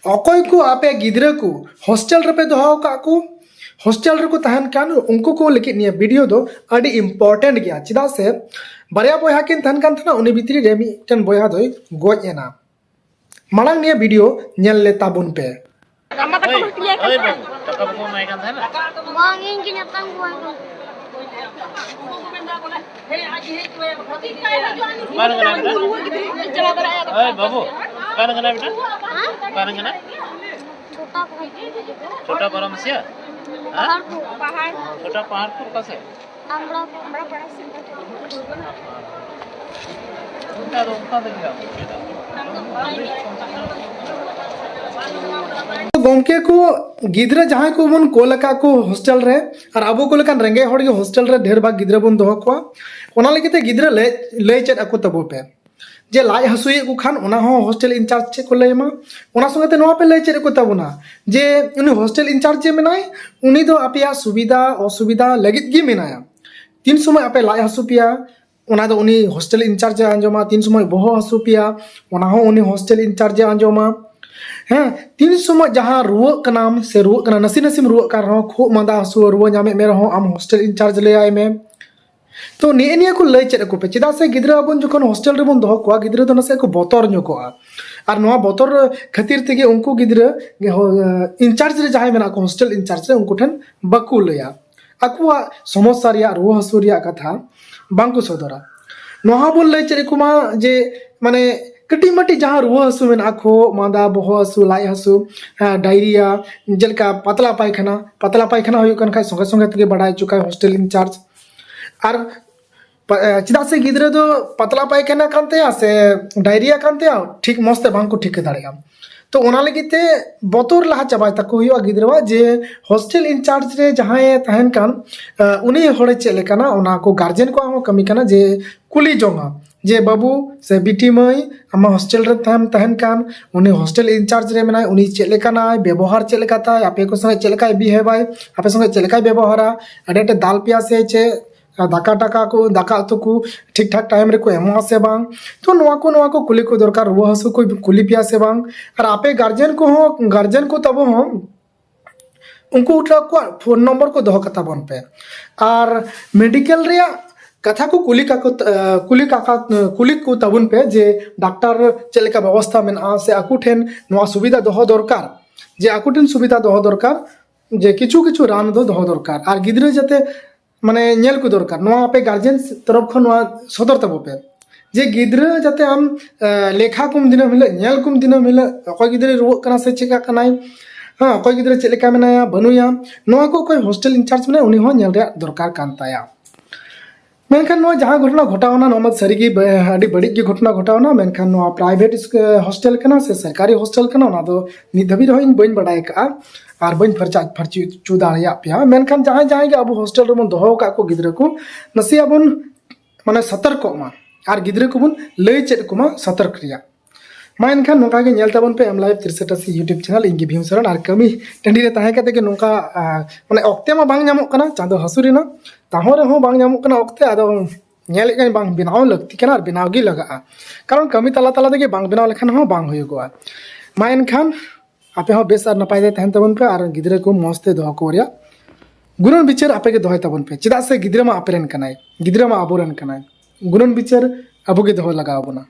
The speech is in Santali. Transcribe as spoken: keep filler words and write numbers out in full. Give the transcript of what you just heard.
ᱚᱠᱚᱭ ᱠᱚ ᱟᱯᱮ ᱜᱤᱫᱽᱨᱟᱹ ᱠᱚ ᱦᱳᱥᱴᱮᱞ ᱨᱮᱯᱮ ᱫᱚᱦᱚ ᱟᱠᱟᱫ ᱠᱚ, ᱦᱳᱥᱴᱮᱞ ᱨᱮᱠᱚ ᱛᱟᱦᱮᱱ ᱠᱟᱱ, ᱩᱱᱠᱩ ᱠᱚ ᱞᱟᱹᱜᱤᱫ ᱱᱤᱭᱟᱹ ᱵᱷᱤᱰᱤᱭᱳ ᱫᱚ ᱟᱹᱰᱤ ᱤᱢᱯᱚᱨᱴᱮᱱᱴ ᱜᱮᱭᱟ᱾ ᱪᱮᱫᱟᱜ ᱥᱮ ᱵᱟᱨᱭᱟ ᱵᱚᱭᱦᱟ ᱠᱤᱱ ᱛᱟᱦᱮᱱ ᱠᱟᱱ ᱛᱟᱦᱮᱱᱟ, ᱩᱱᱤ ᱵᱷᱤᱛᱨᱤ ᱨᱮ ᱢᱤᱫᱴᱮᱱ ᱵᱚᱭᱦᱟ ᱫᱚᱭ ᱜᱚᱡ ᱮᱱᱟ᱾ ᱢᱟᱲᱟᱝ ᱱᱤᱭᱟᱹ ᱵᱷᱤᱰᱤᱭᱳ ᱧᱮᱞ ᱞᱮ ᱛᱟᱵᱚᱱ ᱯᱮ᱾ ᱟᱢ ᱵᱟᱵᱟ ᱠᱚ ᱳᱭ, ᱦᱟᱹᱴᱤᱧ ᱟᱠᱟᱫ ᱳᱭ ᱛᱟᱦᱮᱱᱟ? ᱵᱟᱹᱵᱩ, ᱴᱟᱠᱟ ᱵᱟᱠᱚ ᱮᱢᱟᱭ ᱠᱟᱱ ᱛᱟᱦᱮᱱᱟ? ᱵᱟᱝ, ᱤᱧ ᱜᱤᱧ ᱦᱟᱛᱟᱣ ᱟᱹᱜᱩᱣᱟᱭ ᱠᱟᱱ ᱛᱟᱦᱮᱱᱟ᱾ ᱚᱠᱟᱨᱮ ᱠᱟᱱᱟᱭ ᱵᱮᱴᱟ? ᱪᱟᱞᱟᱣ ᱵᱟᱲᱟᱜᱼᱟ᱾ ᱳᱭ ᱵᱟᱹᱵᱩ, ᱚᱠᱟᱨᱮ ᱠᱟᱱᱟᱭ ᱵᱮᱴᱟ? ᱦᱮᱸ? ᱚᱠᱟᱨᱮ ᱠᱟᱱᱟᱭ? ᱪᱷᱳᱴᱟ ᱯᱟᱦᱟᱲ᱾ ᱪᱷᱳᱴᱟ ᱯᱟᱨᱟᱢᱥᱤᱭᱟ? ᱦᱮᱸ? ᱯᱟᱦᱟᱲᱯᱩᱨ᱾ ᱯᱟᱦᱟᱲ᱾ ᱪᱷᱳᱴᱟ ᱯᱟᱦᱟᱲᱯᱩᱨ ᱚᱠᱟ ᱥᱮᱫ? ᱟᱢᱲᱟ, ᱟᱢᱲᱟ ᱯᱟᱲᱟ ᱥᱮᱫ᱾ ᱚᱱᱠᱟ ᱫᱚ, ᱚᱱᱠᱟ ᱫᱚ ᱪᱮᱫᱟᱜ? ᱜᱚᱢᱠᱮ ᱠᱚ, ᱜᱤᱫᱽᱨᱟᱹ ᱡᱟᱦᱟᱸᱭ ᱠᱚᱵᱚᱱ ᱠᱳᱞ ᱟᱠᱟᱫ ᱠᱚ ᱦᱳᱥᱴᱮᱞ ᱨᱮ, ᱟᱨ ᱟᱵᱚ ᱠᱚ ᱞᱮᱠᱟᱱ ᱨᱮᱸᱜᱮᱡ ᱦᱚᱲ ᱜᱮ ᱦᱳᱥᱴᱮᱞ ᱨᱮ ᱰᱷᱮᱨ ᱵᱷᱟᱜᱽ ᱜᱤᱫᱽᱨᱟᱹ ᱵᱚᱱ ᱫᱚᱦᱚ ᱠᱚᱣᱟ, ᱚᱱᱟ ᱞᱟᱹᱜᱤᱫ ᱛᱮ ᱜᱤᱫᱽᱨᱟᱹ ᱞᱟᱹᱭ, ᱞᱟᱹᱭ ᱪᱮᱫ ᱟᱠᱚ ᱛᱟᱵᱚ ᱯᱮ᱾ ᱡᱮ ᱞᱟᱡ ᱦᱟᱹᱥᱩᱭᱮᱫ ᱠᱚ ᱠᱷᱟᱱ, ᱚᱱᱟ ᱦᱚᱸ ᱦᱳᱥᱴᱮᱞ ᱤᱱᱪᱟᱨᱡᱽ ᱪᱮᱫ ᱠᱚ ᱞᱟᱹᱭ ᱟᱢᱟ᱾ ᱚᱱᱟ ᱥᱚᱸᱜᱮ ᱛᱮ ᱱᱚᱣᱟ ᱯᱮ ᱞᱟᱹᱭ ᱪᱮᱫ ᱟᱠᱚ ᱛᱟᱵᱚᱱᱟ ᱡᱮ ᱩᱱᱤ ᱦᱳᱥᱴᱮᱞ ᱤᱱᱪᱟᱨᱡᱽ ᱡᱮ ᱢᱮᱱᱟᱭ, ᱩᱱᱤ ᱫᱚ ᱟᱯᱮᱭᱟᱜ ᱥᱩᱵᱤᱫᱷᱟ ᱚᱥᱩᱵᱤᱫᱷᱟ ᱞᱟᱹᱜᱤᱫ ᱜᱮ ᱢᱮᱱᱟᱭᱟ᱾ ᱛᱤᱱ ᱥᱚᱢᱚᱭ ᱟᱯᱮ ᱞᱟᱡ ᱦᱟᱹᱥᱩ ᱯᱮᱭᱟ, ᱚᱱᱟ ᱫᱚ ᱩᱱᱤ ᱦᱳᱥᱴᱮᱞ ᱤᱱᱪᱟᱨᱡᱽ ᱮ ᱟᱸᱡᱚᱢᱟ᱾ ᱛᱤᱱ ᱥᱚᱢᱚᱭ ᱵᱚᱦᱚᱜ ᱦᱟᱹᱥᱩ ᱯᱮᱭᱟ, ᱚᱱᱟ ᱦᱚᱸ ᱩᱱᱤ ᱦᱳᱥᱴᱮᱞ ᱤᱱᱪᱟᱨᱡᱽ ᱮ ᱟᱸᱡᱚᱢᱟ᱾ ᱦᱮᱸ, ᱛᱤᱱ ᱥᱚᱢᱚᱭ ᱡᱟᱦᱟᱸ ᱨᱩᱣᱟᱹᱜ ᱠᱟᱱᱟᱢ ᱥᱮ ᱨᱩᱣᱟᱹᱜ ᱠᱟᱱᱟ, ᱱᱟᱥᱮ ᱱᱟᱥᱮᱢ ᱨᱩᱣᱟᱹᱜ ᱠᱟᱱ ᱨᱮᱦᱚᱸ, ᱠᱷᱩᱜ ᱢᱟᱸᱫᱟ ᱦᱟᱹᱥᱩ, ᱨᱩᱣᱟᱹ ᱧᱟᱢᱮᱫ ᱢᱮ ᱨᱮᱦᱚᱸ, ᱟᱢ ᱦᱳᱥᱴᱮᱞ ᱤᱱᱪᱟᱨᱡᱽ ᱞᱟᱹᱭᱟᱭ ᱢᱮ᱾ ᱛᱚ, ᱱᱮᱜᱼᱮ ᱱᱤᱭᱟᱹ ᱠᱚ ᱞᱟᱹᱭ ᱪᱮᱫ ᱟᱠᱚ ᱯᱮ᱾ ᱪᱮᱫᱟᱜ ᱥᱮ ᱜᱤᱫᱽᱨᱟᱹ ᱟᱵᱚᱱ ᱡᱚᱠᱷᱚᱱ ᱦᱳᱥᱴᱮᱞ ᱨᱮᱵᱚᱱ ᱫᱚᱦᱚ ᱠᱚᱣᱟ, ᱜᱤᱫᱽᱨᱟᱹ ᱫᱚ ᱱᱟᱥᱮ ᱠᱚ ᱵᱚᱛᱚᱨ ᱧᱚᱜᱚᱜᱼᱟ᱾ ᱟᱨ ᱱᱚᱣᱟ ᱵᱚᱛᱚᱨ ᱠᱷᱟᱹᱛᱤᱨ ᱛᱮᱜᱮ ᱩᱱᱠᱩ ᱜᱤᱫᱽᱨᱟᱹ ᱤᱱᱪᱟᱨᱡᱽ ᱨᱮ ᱡᱟᱦᱟᱸᱭ ᱢᱮᱱᱟᱜ ᱠᱚ, ᱦᱳᱥᱴᱮᱞ ᱤᱱᱪᱟᱨᱡᱽ ᱨᱮ, ᱩᱱᱠᱩ ᱴᱷᱮᱱ ᱵᱟᱠᱚ ᱞᱟᱹᱭᱟ᱾ ᱟᱠᱚᱣᱟᱜ ᱥᱚᱢᱚᱥᱥᱟ ᱨᱮᱭᱟᱜ, ᱨᱩᱣᱟᱹ ᱦᱟᱹᱥᱩ ᱨᱮᱭᱟᱜ ᱠᱟᱛᱷᱟ ᱵᱟᱝᱠᱚ ᱥᱚᱫᱚᱨᱟ᱾ ᱱᱚᱣᱟ ᱦᱚᱸ ᱵᱚᱱ ᱞᱟᱹᱭ ᱪᱮᱫ ᱟᱠᱚ ᱢᱟ ᱡᱮ, ᱢᱟᱱᱮ, ᱠᱟᱹᱴᱤᱡ ᱢᱟᱹᱴᱤᱡ ᱡᱟᱦᱟᱸ ᱨᱩᱣᱟᱹ ᱦᱟᱹᱥᱩ ᱢᱮᱱᱟᱜᱼᱟ, ᱠᱷᱩᱜ ᱢᱟᱸᱫᱟ, ᱵᱚᱦᱚᱜ ᱦᱟᱹᱥᱩ, ᱞᱟᱡ ᱦᱟᱹᱥᱩ, ᱦᱮᱸ, ᱰᱟᱭᱨᱤᱭᱟ, ᱡᱮᱞᱮᱠᱟ ᱯᱟᱛᱞᱟ ᱯᱟᱭᱠᱷᱟᱱᱟ, ᱯᱟᱛᱞᱟ ᱯᱟᱭᱠᱷᱟᱱᱟ ᱦᱩᱭᱩᱜ ᱠᱟᱱ ᱠᱷᱟᱡ ᱥᱚᱸᱜᱮ ᱥᱚᱸᱜᱮ ᱛᱮᱜᱮ ᱵᱟᱰᱟᱭ ᱦᱚᱪᱚ ᱠᱟᱭ ᱦᱳᱥᱴᱮᱞ ᱤᱱᱪᱟᱨᱡᱽ᱾ ᱟᱨ ᱯᱟ-, ᱮ, ᱪᱮᱫᱟᱜ ᱥᱮ ᱜᱤᱫᱽᱨᱟᱹ ᱫᱚ ᱯᱟᱛᱞᱟ ᱯᱟᱭᱠᱷᱟᱱᱟ ᱠᱟᱱ ᱛᱟᱭᱟ ᱥᱮ ᱰᱟᱭᱨᱤᱭᱟ ᱠᱟᱱ ᱛᱟᱭᱟ, ᱴᱷᱤᱠ ᱢᱚᱸᱡᱽ ᱛᱮ ᱵᱟᱝ ᱠᱚ ᱴᱷᱤᱠᱟᱹ ᱫᱟᱲᱮᱭᱟᱜᱼᱟ᱾ ᱛᱚ, ᱚᱱᱟ ᱞᱟᱹᱜᱤᱫ ᱛᱮ ᱵᱚᱛᱚᱨ ᱞᱟᱦᱟ ᱪᱟᱵᱟᱭ ᱛᱟᱠᱚ ᱦᱩᱭᱩᱜᱼᱟ ᱜᱤᱫᱽᱨᱟᱹᱣᱟᱜ, ᱡᱮ ᱦᱳᱥᱴᱮᱞ ᱤᱱᱪᱟᱨᱡᱽ ᱨᱮ ᱡᱟᱦᱟᱸᱭᱮ ᱛᱟᱦᱮᱱ ᱠᱟᱱ, ᱮ, ᱩᱱᱤ ᱦᱚᱲᱮ ᱪᱮᱫ ᱞᱮᱠᱟᱱᱟ, ᱚᱱᱟ ᱠᱚ ᱜᱟᱨᱡᱮᱱ ᱠᱚᱣᱟᱜ ᱦᱚᱸ ᱠᱟᱹᱢᱤ ᱠᱟᱱᱟ ᱡᱮ ᱠᱩᱞᱤ ᱡᱚᱝᱟ ᱡᱮ, "ᱵᱟᱹᱵᱩ ᱥᱮ ᱵᱤᱴᱤ ᱢᱟᱹᱭ, ᱟᱢᱟᱜ ᱦᱳᱥᱴᱮᱞ ᱨᱮ ᱛᱟᱦᱮᱸᱢ ᱛᱟᱦᱮᱱ ᱠᱟᱱ, ᱩᱱᱤ ᱦᱳᱥᱴᱮᱞ ᱤᱱᱪᱟᱨᱡᱽ ᱨᱮ ᱢᱮᱱᱟᱭ, ᱩᱱᱤ ᱪᱮᱫ ᱞᱮᱠᱟᱱᱟᱭ, ᱵᱮᱵᱚᱦᱟᱨ ᱪᱮᱫ ᱞᱮᱠᱟ ᱛᱟᱭ, ᱟᱯᱮ ᱠᱚ ᱥᱚᱸᱜᱮ ᱪᱮᱫ ᱞᱮᱠᱟᱭ ᱵᱤᱦᱮᱵᱟᱭ, ᱟᱯᱮ ᱥᱚᱸᱜᱮ ᱪᱮᱫ ᱞᱮᱠᱟᱭ ᱵᱮᱵᱚᱦᱟᱨᱟ, ᱟᱹᱰᱤ ᱟᱸᱴᱮ ᱫᱟᱞ ᱯᱮᱭᱟ ᱥᱮ ᱪᱮᱫ?" ᱟᱨ ᱫᱟᱠᱟ ᱴᱟᱠᱟ ᱠᱚ, ᱫᱟᱠᱟ ᱩᱛᱩ ᱠᱚ ᱴᱷᱤᱠ ᱴᱷᱟᱠ ᱴᱟᱭᱤᱢ ᱨᱮᱠᱚ ᱮᱢᱚᱜᱼᱟ ᱥᱮ ᱵᱟᱝ? ᱛᱚ ᱱᱚᱣᱟ ᱠᱚ, ᱱᱚᱣᱟ ᱠᱚ ᱠᱩᱞᱤ ᱠᱚ ᱫᱚᱨᱠᱟᱨ᱾ ᱨᱩᱣᱟᱹ ᱦᱟᱹᱥᱩ ᱠᱚ ᱠᱩᱞᱤ ᱯᱮᱭᱟ ᱥᱮ ᱵᱟᱝ? ᱟᱨ ᱟᱯᱮ ᱜᱟᱨᱡᱮᱱ ᱠᱚᱦᱚᱸ, ᱜᱟᱨᱡᱮᱱ ᱠᱚ ᱛᱟᱵᱚ ᱦᱚᱸ, ᱩᱱᱠᱩ ᱴᱷᱮᱱ ᱟᱠᱚᱣᱟᱜ ᱯᱷᱳᱱ ᱱᱚᱢᱵᱚᱨ ᱠᱚ ᱫᱚᱦᱚ ᱠᱟᱛᱟ ᱵᱚᱱ ᱯᱮ᱾ ᱟᱨ ᱢᱮᱰᱤᱠᱮᱞ ᱨᱮᱭᱟᱜ ᱠᱟᱛᱷᱟ ᱠᱚ ᱠᱩᱞᱤ ᱠᱟᱠᱚ, ᱠᱩᱞᱤ ᱠᱟᱠᱟ-, ᱠᱩᱞᱤ ᱠᱚ ᱛᱟᱵᱚᱱ ᱯᱮ ᱡᱮ ᱰᱟᱠᱛᱟᱨ ᱪᱮᱫ ᱞᱮᱠᱟ ᱵᱮᱵᱚᱥᱛᱷᱟ ᱢᱮᱱᱟᱜᱼᱟ, ᱥᱮ ᱟᱠᱚ ᱴᱷᱮᱱ ᱱᱚᱣᱟ ᱥᱩᱵᱤᱫᱷᱟ ᱫᱚᱦᱚ ᱫᱚᱨᱠᱟᱨ, ᱡᱮ ᱟᱠᱚ ᱴᱷᱮᱱ ᱥᱩᱵᱤᱫᱷᱟ ᱫᱚᱦᱚ ᱫᱚᱨᱠᱟᱨ, ᱡᱮ ᱠᱤᱪᱷᱩ ᱠᱤᱪᱷᱩ ᱨᱟᱱ ᱫᱚ ᱫᱚᱦᱚ ᱫᱚᱨᱠᱟᱨ᱾ ᱟᱨ ᱜᱤᱫᱽᱨᱟᱹ ᱡᱟᱛᱮ, ᱢᱟᱱᱮ, ᱧᱮᱞ ᱠᱚ ᱫᱚᱨᱠᱟᱨ᱾ ᱱᱚᱣᱟ ᱟᱯᱮ ᱜᱟᱨᱡᱮᱱ ᱛᱚᱨᱚᱯ ᱠᱷᱚᱱ ᱱᱚᱣᱟ ᱥᱚᱫᱚᱨ ᱛᱟᱵᱚ ᱯᱮ ᱡᱮ ᱜᱤᱫᱽᱨᱟᱹ ᱡᱟᱛᱮ ᱟᱢ, ᱮ, ᱞᱮᱠᱷᱟ ᱠᱚᱢ ᱫᱤᱱᱟᱹᱢ ᱦᱤᱞᱳᱜ, ᱧᱮᱞ ᱠᱚᱢ ᱫᱤᱱᱟᱹᱢ ᱦᱤᱞᱳᱜ, ᱚᱠᱚᱭ ᱜᱤᱫᱽᱨᱟᱹᱭ ᱨᱩᱣᱟᱹᱜ ᱠᱟᱱᱟ ᱥᱮ ᱪᱮᱠᱟᱜ ᱠᱟᱱᱟᱭ, ᱦᱮᱸ, ᱚᱠᱚᱭ ᱜᱤᱫᱽᱨᱟᱹ ᱪᱮᱫ ᱞᱮᱠᱟ ᱢᱮᱱᱟᱭᱟ, ᱵᱟᱹᱱᱩᱭᱟ, ᱱᱚᱣᱟ ᱠᱚ ᱚᱠᱚᱭ ᱦᱳᱥᱴᱮᱞ ᱤᱱᱪᱟᱨᱡᱽ ᱢᱮᱱᱟᱭᱟ, ᱩᱱᱤ ᱦᱚᱸ ᱧᱮᱞ ᱨᱮᱭᱟᱜ ᱫᱚᱨᱠᱟᱨ ᱠᱟᱱ ᱛᱟᱭᱟ᱾ ᱢᱮᱱᱠᱷᱟᱱ ᱱᱚᱣᱟ ᱡᱟᱦᱟᱸ ᱜᱷᱚᱴᱚᱱᱟ ᱜᱷᱚᱴᱟᱣᱱᱟ, ᱱᱚᱣᱟ ᱢᱟ ᱥᱟᱹᱨᱤᱜᱮ ᱵᱟ-, ᱟᱹᱰᱤ ᱵᱟᱹᱲᱤᱡ ᱜᱮ ᱜᱷᱚᱴᱚᱱᱟ ᱜᱷᱚᱴᱟᱣᱱᱟ᱾ ᱢᱮᱱᱠᱷᱟᱱ ᱱᱚᱣᱟ ᱯᱨᱟᱭᱵᱷᱮᱴ ᱦᱳᱥᱴᱮᱞ ᱠᱟᱱᱟ ᱥᱮ ᱥᱚᱨᱠᱟᱨᱤ ᱦᱳᱥᱴᱮᱞ ᱠᱟᱱᱟ, ᱚᱱᱟ ᱫᱚ ᱱᱤᱛ ᱫᱷᱟᱹᱵᱤᱡ ᱨᱮᱦᱚᱸ ᱤᱧ ᱵᱟᱹᱧ ᱵᱟᱲᱟᱭ ᱟᱠᱟᱫᱼᱟ ᱟᱨ ᱵᱟᱹᱧ ᱯᱷᱟᱨᱪᱟ ᱯᱷᱟᱹᱨᱪᱤ ᱦᱚᱪᱚ ᱫᱟᱲᱮᱭᱟᱜ ᱯᱮᱭᱟ᱾ ᱢᱮᱱᱠᱷᱟᱱ ᱡᱟᱦᱟᱸᱭ ᱡᱟᱦᱟᱸᱭ ᱜᱮ ᱟᱵᱚ ᱦᱳᱥᱴᱮᱞ ᱨᱮᱵᱚᱱ ᱫᱚᱦᱚ ᱟᱠᱟᱫ ᱠᱚ ᱜᱤᱫᱽᱨᱟᱹ ᱠᱚ, ᱱᱟᱥᱮᱭᱟᱜ ᱵᱚᱱ, ᱢᱟᱱᱮ, ᱥᱚᱛᱚᱨᱠᱚᱜ ᱢᱟ ᱟᱨ ᱜᱤᱫᱽᱨᱟᱹ ᱠᱚᱵᱚᱱ ᱞᱟᱹᱭ ᱪᱮᱫ ᱠᱚᱢᱟ ᱥᱚᱛᱚᱨᱠ ᱨᱮᱭᱟᱜ᱾ ᱢᱟ ᱮᱱᱠᱷᱟᱱ ᱱᱚᱝᱠᱟ ᱜᱮ ᱧᱮᱞ ᱛᱟᱵᱚᱱ ᱯᱮ ᱮᱢ ᱞᱟᱭᱤᱵᱷ ᱛᱤᱨᱤᱥᱟ ᱴᱟᱥᱤ YouTube ᱪᱮᱱᱮᱞ᱾ ᱤᱧ ᱜᱮ ᱵᱷᱤᱢ ᱥᱚᱨᱮᱱ, ᱟᱨ ᱠᱟᱹᱢᱤ ᱴᱟᱺᱰᱤ ᱨᱮ ᱛᱟᱦᱮᱸ ᱠᱟᱛᱮ ᱜᱮ ᱱᱚᱝᱠᱟ, ᱟ, ᱢᱟᱱᱮ, ᱚᱠᱛᱮ ᱢᱟ ᱵᱟᱝ ᱧᱟᱢᱚᱜ ᱠᱟᱱᱟ, ᱪᱟᱸᱫᱚ ᱦᱟᱹᱥᱩᱨ ᱮᱱᱟ, ᱛᱟᱦᱚᱸ ᱨᱮᱦᱚᱸ ᱵᱟᱝ ᱧᱟᱢᱚᱜ ᱠᱟᱱᱟ ᱚᱠᱛᱮ᱾ ᱟᱫᱚ ᱧᱮᱞᱮᱫ ᱠᱟᱹᱱᱟᱹᱧ ᱵᱟᱝ ᱵᱮᱱᱟᱣ ᱞᱟᱹᱠᱛᱤ ᱠᱟᱱᱟ ᱟᱨ ᱵᱮᱱᱟᱣ ᱜᱮ ᱞᱟᱜᱟᱜᱼᱟ, ᱠᱟᱨᱚᱱ ᱠᱟᱹᱢᱤ ᱛᱟᱞᱟ ᱛᱟᱞᱟ ᱛᱮᱜᱮ ᱵᱟᱝ ᱵᱮᱱᱟᱣ ᱞᱮᱠᱷᱟᱱ ᱦᱚᱸ ᱵᱟᱝ ᱦᱩᱭᱩᱜᱚᱜᱼᱟ᱾ ᱢᱟ ᱮᱱᱠᱷᱟᱱ ᱟᱯᱮ ᱦᱚᱸ ᱵᱮᱥ ᱟᱨ ᱱᱟᱯᱟᱭ ᱛᱮ ᱛᱟᱦᱮᱱ ᱛᱟᱵᱚᱱ ᱯᱮ ᱟᱨ ᱜᱤᱫᱽᱨᱟᱹ ᱠᱚ ᱢᱚᱸᱡᱽ ᱛᱮ ᱫᱚᱦᱚ ᱠᱚ ᱨᱮᱭᱟᱜ ᱜᱩᱱᱟᱹᱱ ᱵᱤᱪᱟᱹᱨ ᱟᱯᱮ ᱜᱮ ᱫᱚᱦᱚᱭ ᱛᱟᱵᱚᱱ ᱯᱮ, ᱪᱮᱫᱟᱜ ᱥᱮ ᱜᱤᱫᱽᱨᱟᱹ ᱢᱟ ᱟᱯᱮ ᱨᱮᱱ ᱠᱟᱱᱟᱭ, ᱜᱤᱫᱽᱨᱟᱹ ᱢᱟ ᱟᱵᱚ ᱨᱮᱱ ᱠᱟᱱᱟᱭ᱾ ᱜᱩᱱᱟᱹᱱ ᱵᱤᱪᱟᱹᱨ ᱟᱵᱚ ᱜᱮ ᱫᱚᱦᱚ ᱞᱟᱜᱟᱣ ᱵᱚᱱᱟ᱾